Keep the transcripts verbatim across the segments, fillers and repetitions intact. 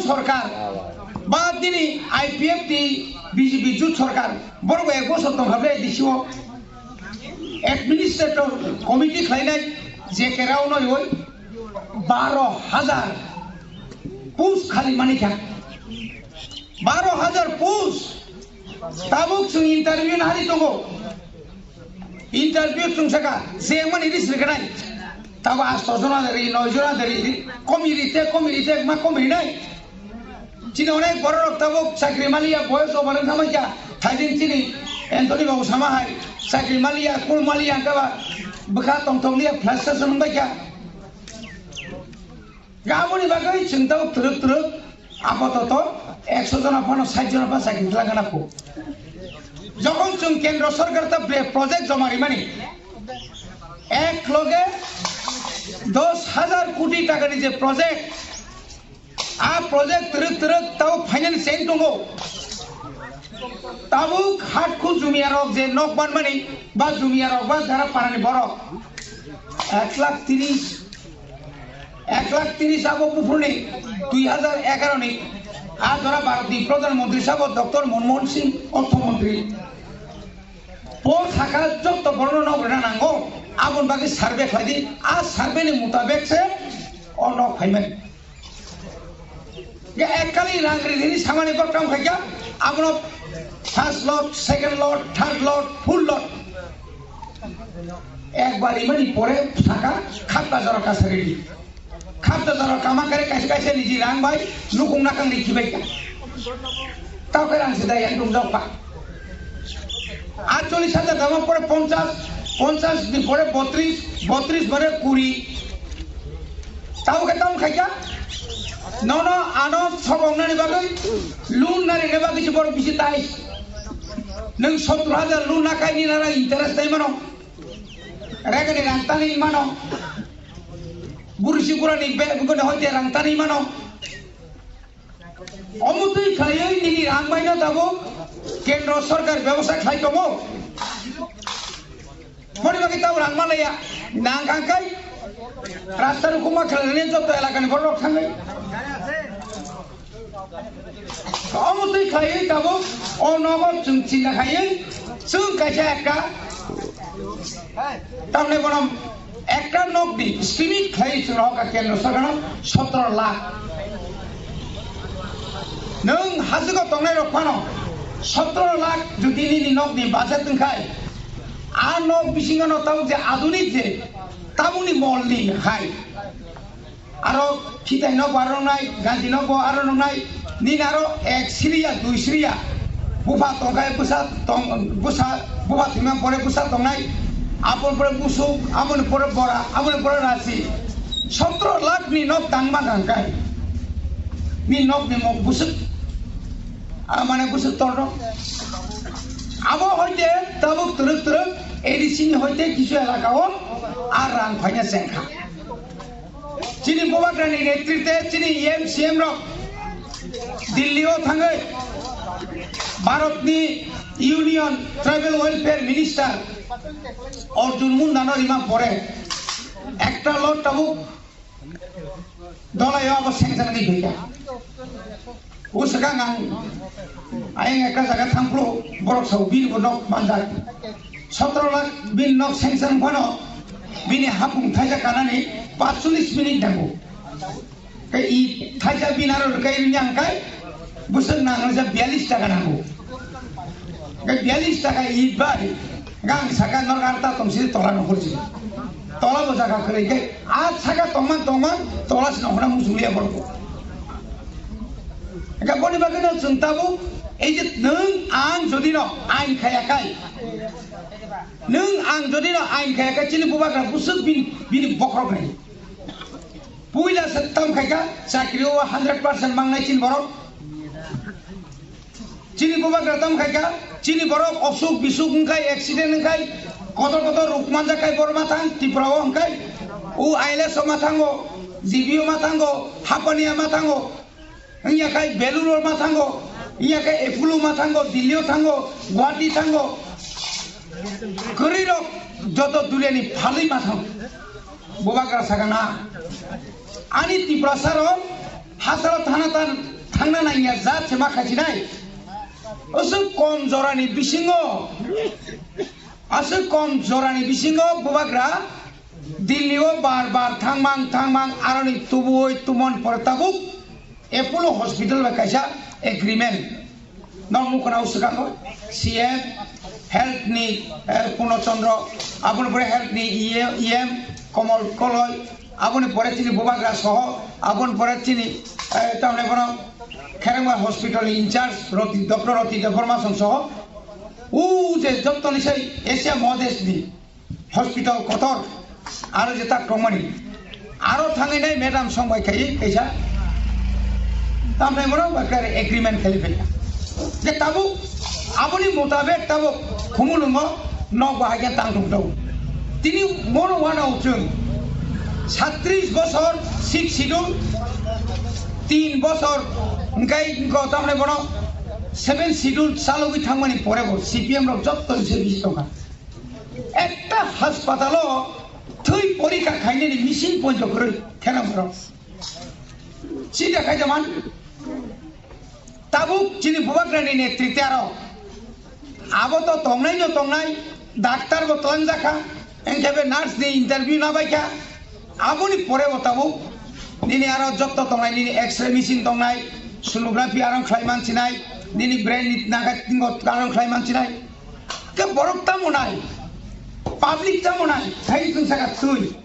sorkar, ba tini I P F T B J P jut sorkar, borok ek bosor tong hable D C o administrator committee khlainai je kerao no roi baro hajar post khali manikha, baro hajar post. Tabuk chwng interview nahari tongo. Interview chwng saka, je mani ris rikanai. Tabo asto jona dari, noi jona dari, komi rite, komi rite, ma komi rinai. Chini onek borok rok tabuk chakri maliya, boyos obar wngkha mankha. Thaidin chini Anthony babu sama hai, chakri maliya, kul maliya, hwnkhe ba bwkha tongthok liya, frustration wngbaikha. Aboni bagwi chwng tau twrwk twrwk apatoto ekso jona phano sait jona phano chakri twlangna kho. Jokhon chwng kendro sorkar ta bre project joma rimani, ek loge dos hajar koti takani je project, a project twrwk twrwk tau finance chain tongo. Tabuk hat khu jumiyarok je nok manmani ba jumiyarok ba jara parani borok ek lakh tiris, ek lakh tiris abo buphuruni dui hajar egaroh ni a jora Bharatni Pradhan Mantri sabo Doctor Manmohan Singh ortho mantri. Bo saka jotto borokno nok rwna nango, aboni bagwi survey khlai di, a survey ni mutabek se o nok phaimani. Ge ek kali rang ri ri samani kok kam khaikya, abono first lot, second lot, third lot, full lot. Ekbar imani pore saka khapta jora kasa ready. Khapta jora kama kare kaisa kaisa niji rang bai nukung nakang ri khibai ka. Tao khe rang sida yang dum jok pa. Atchollis hajar dama pore ponchas, ponchas ni pore botris, botris pore kuri. Tamo khe tamo khaikha? Nono ano sobong nani bagwi, loan nani ne bagwi se borok bisi tai. Nwng sottor hajar loan nakai ni nana interest tai mano. Regani rang tani mano. Bursi burani be, bukoni hoite rang tani mano. Omo twi khlaiwi nini rang baino tabuk kendro sorkar bebosta khlai tongo. Boni bagwi tabuk rang malaya nang kangkai rasta rukuma khlainani joto elakani borok thangwi. Omo twi khlaiwi tabuk o nogo chwng chinta khaiwi chwng kaisa ekka tamni bono ekta nokni estimate khlai chwng rohorkha kendro sorkarno sotoro lakh. Nwng hajugo tongnai rok phano sotoro lakh jodi nini nokni budget wngkhai, a nok bisingo no tabuk je adunik je tabukni molni hai. Aro khitai nok bo aro nai, ganti nok bo aro nai, nini aro ek siriya, dui siriya. Bupha tongkhai bwsa tong, bwsa, bupha thwima pore bwsa tongnai. Aboni pore busuk, aboni pore bora, aboni pore rasi. Sotro lakh ni nok tangma tangkhai. Ni nok ni mok busuk. Ah, mane busuk torno. Abo hoite tabuk twrwk twrwk A D C ni hoite kisu elaka o ar rang phaina chengkha. Chini bubagrani netrite chini M C M rok Delhi o thangwi Bharatni Union Tribal Welfare Minister Arjun Mundano rima pore ekta lot tabuk dolai o abo sanction wngwi phaikha. O swkang ang ayang ekta jaga thangphuru borok sao bini bo nok manjak. Sotoro lakh bini nok sanction phano bini hapung thaisa kanani paanchchollish minute nango. Tei i thaisa bini aro rwkai rwnya hwnkhe bwswk nang rwjak biyalish taka nango. Hwnkhe biyalish taka i bai hwnkhe ang saka norok aro ta tongsi tola no hursi. Tola bo jaga kwrwi khe a saka tongman tongman tola se no hwnna muchung liya borok. Hwnkhe boni bagwi no chwng tabuk ei je nwng ang jodi no ain khaya khai, nwng ang jodi no ain khaya khai chini bubagra bwswk bini, bini bokhorok nai. Puila se tam khaikha chakri o hundred percent mangnai chini borok. Chini bubagra tam khaikha, chini borok osuk bisuk wngkhai, accident wngkhai, kotor kotor ruk manjak khai borok ma thang, Tripura o wngkhai, o I L S o ma thango, G B o ma thango, Hapania ma thango, wngya khai Belur o ma thango, wngya khai Apollo ma thango, Delhi o thango, Guwahati thango, kwrwi rok joto duniya ni phalwi ma thango. Bubagra sakha na, ani Tiprasa rok hachalo thana tan thangna nangya jat se ma khaichinai. Aswk kom jorani bisingo, aswk kom jorani bisingo bubagra Delhi o bar bar thangmang thangmang aroni tubuwi tumon pore tabuk Apollo Hospital bai kaisa agreement. Nok mukuna o swkango C M, health ni, eh, Purno Chandra, aboni pore health ni E M, E M Komol Koloi, aboni pore chini bubagra soho, aboni pore chini, eh, tamni bono Kherengma hospital ni in charge Roti, Doctor Roti Debbarma song soho, u je jottoni sai Asia Mahadesh ni hospital kotor, aro je tak tongmani, aro thangwi nai madam song bai khai kaisa, tamni bono bai kare agreement khai phai. Je tabuk aboni mutabek tabuk Khumulwngo nok bahai khe tang tong tong. Tini bono uanao chwng satris bosor six schedule, tin bosor hwnkhe tamni bono seven schedule chalogwi thangmani pore bo C P M rok jotto se bisi tongkha. Ekta haspatalo thwi porikha khainani machine ponjo kwrwi khenamrok. Chida khaida man. Tabuk chini bubagrani netrite aro. Abo to tongnai no tongnai, daktar bo twlangjakha, engkhe be nurse ni interview na baikha. Aboni pore bo tabuk nini aro jotto tongnai, nini X-ray machine tongnai, sonography aro khlai mansinai, nini brain ni naga tingo aro khlai mansinai. Ke borok tamo nai, public tamo nai, khai chwng saka twi.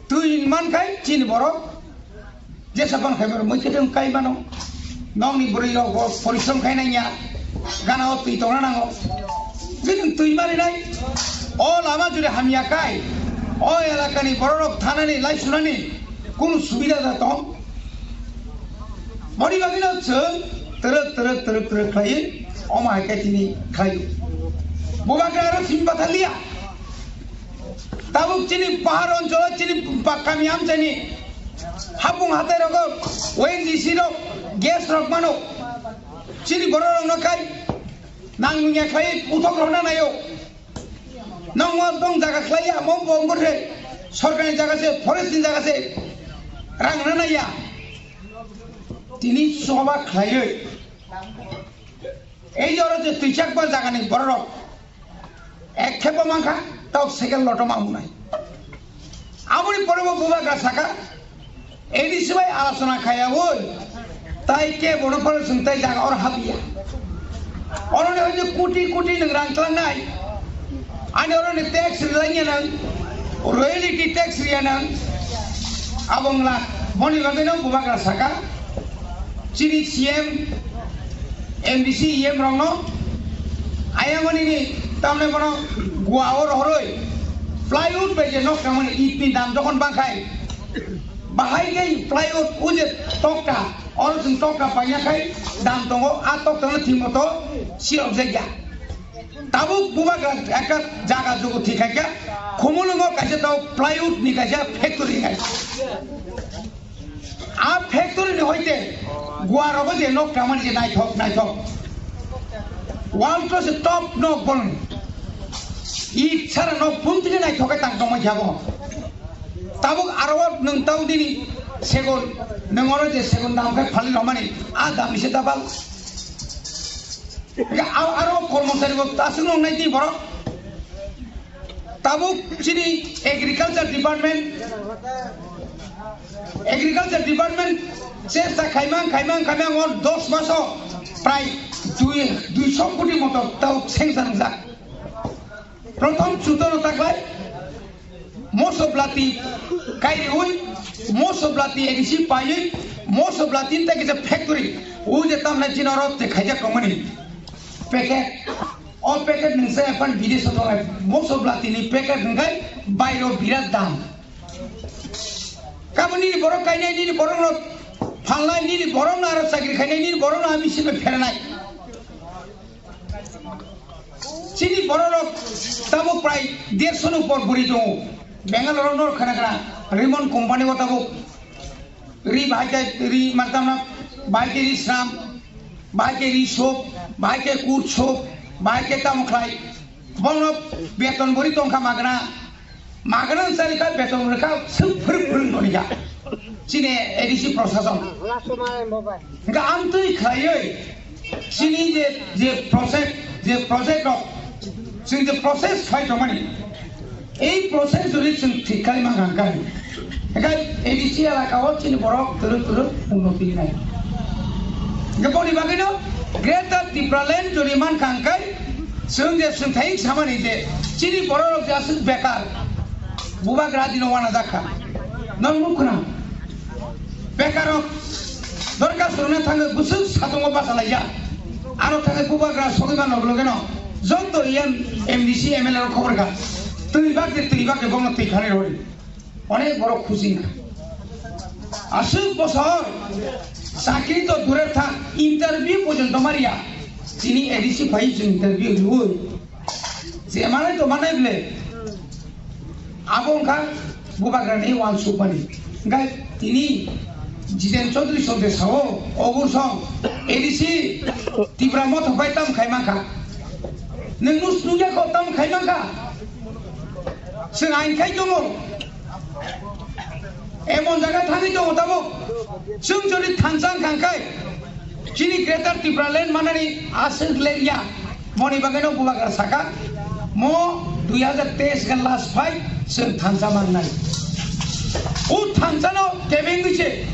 Twi man khai chini borok, jesa ban khai borok, moi khe kai mano. Nokni bwrwi rok bo porishrom khai nangya, gana o twi tongna nango. Bini twi mani nai, o lama juri hamya kai, o elakani borok rok thanani, lai sunani, kunu subida da tong. Boni bagwino chwng twrwk, twrwk, twrwk, twrwk khlaiwi omo hai khe tini khlaio. Bubagra aro simi bathaliya. Tabuk chini pahar oncholo chini ba-, kami amchaini hapung hatai rogo O N G C rok gas rok mano. Chini borok rokno khai nangmungya khlaiwi uthok rokna naio. Nokno tong jaga khlaiya, mo bo wngkha se sorkarni jaga se, forest ni jaga se, rang rwna naiya. Tini choba khlaiwi. Ei jora je twichakma jagani bororok ek khebo mankha, tok second lotoma wngnai. Aboni pore bo bubagra saka, A D C bai alochona khaiyawi, tai ke bono phano chwng tai jaga oro habiya. Oroni hoi je koti koti nwng rang tlangnai, ani oroni tax rilaiya nwng, royalty tax riya nwng, abo wngla, boni bagwi no bubagra saka, chini C M, M D C, E M rokno ayangmani ni tamni bono Goa o rohorwi plywood bai je nok tangmani it ni dam jokhon bangkhai, bahai khe plywood o je tokta, oro chwng tokta paina khai dam tongo, a tokta no thwimo to sirok jakya. Tabuk bubagra ekta jaga jugo thik khaikha, Khumulwngo kaisa tabuk plywood ni kaisa factory hai. A factory ni hoite Goa rogo je nok tangmani je naithok naithok. World class top nok bon. It sara nok bumtini naithok khe tang tongmani jabo. Tabuk aro nwng tau dini segon, nwng oro je segon dam khe phali romani, a dam ni se double. Aro kormochari bo aswk nong nai di borok. Tabuk chini agriculture department, agriculture department chesta khaimang khaimang khaimang o dos maso prai dui, duiso koti moto tabuk sanction wngjak. Prothom chutono taklai moso blati kairiwi, moso blati A D C paiwi, moso blati tei kisa factory, o je tamnai chini oro je khaijak tongmani packet, o packet nwngsa ephan bidesh o tongnai, moso blati ni packet hwnkhe bairo birat dam. Kabo nini borok kainai, nini borok no phalnai, nini borok no aro chakri khainai, nini borok no ami simi pheranai. Chini bororok tabuk prai dersho ni upor bwrwi tongo. Bangalore o nor khana khana Raymond company o tabuk ri bahai khe ri, ma tamo bahai khe ri sram, bahai khe ri sop, bahai khe kut sop, bahai khe tamo khlai. Bono beton bwrwi tongkha magna. Magna chari kha beton rwkha, swk phwrwk phwrwk noni kha. chini A D C prosason. Hingke amtwi khlaiwi chini je, je project, je project rok, chini je process khai tongmani, ei process jodi chwng thik khai mankha hwnkhe, hwnkhe A D C elaka o chini borok twrwk twrwk unnoti nai. Hwnkhe boni bagwino Greater Tipraland jodi mankha hwnkhe, chwng je chwng thai samani je chini borok rok je aswk bekar, bubagra dino wana jakha. Nang nukho na? Bekarok dorkar suruna thangwi bwswk satungo bachalaijak. Aro thangwi bubagra sogwi mano logeno joto M, M D C, M L A rok khobor kha. Twi bakde, twi bakde bongno twi khanai rodi. Onek borok khusi wngkha. Aswk bosor chakri to durer thang, interview porjonto mariya. Chini A D C phai chwng interview rwui. Je manai to manai ble. Abo wngkha bubagrani uansukmani. Hingkhe tini Jiten Chaudhary song de sao, ogur song, A D C Tipra Motha bai tam khai mankha. Nwng nus nungya kho tam khai mankha. Chwng ain khai tongo. Emon jaga thangwi tongo tabuk. Chwng jodi thansa wngkha hwnkhe, chini Greater Tipraland manani aswk lerya. Moni bagwino bubagra saka, mo dui hazar teis khe last fight chwng thansa mannai. O thansano kebengwi se,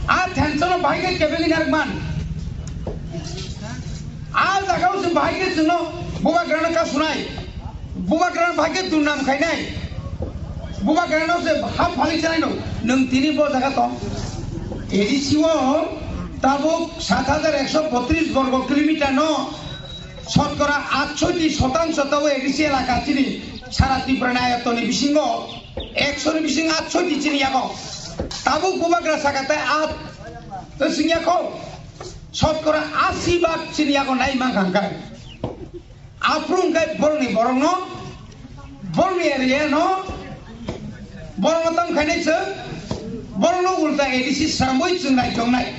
a thansano bahai khe kebengwi narwkman. A jagao se bahai khe chwngno bubagrano kasunai. Bubagrano bahai khe durnam khainai. Bubagrano se hap phali chanai no. Nwng tini bo jaga tong. A D C o tabuk sat hajar ekso botris borgo kilometer no, shotkora atshoti shotangsho tabo A D C elaka chini sara Tripura ni ayatoni bisingo ekso ni bising atshoti chini yago. Tabuk bubagra saka tai at sing yako. Shotkora asi bak chini yago nai mankha hwnkhe. Aphuru hwnkhe borokni borokno, borokni area no, borokno tam khainai chwng, borokno ulta A D C srambwi chwng naitongnai.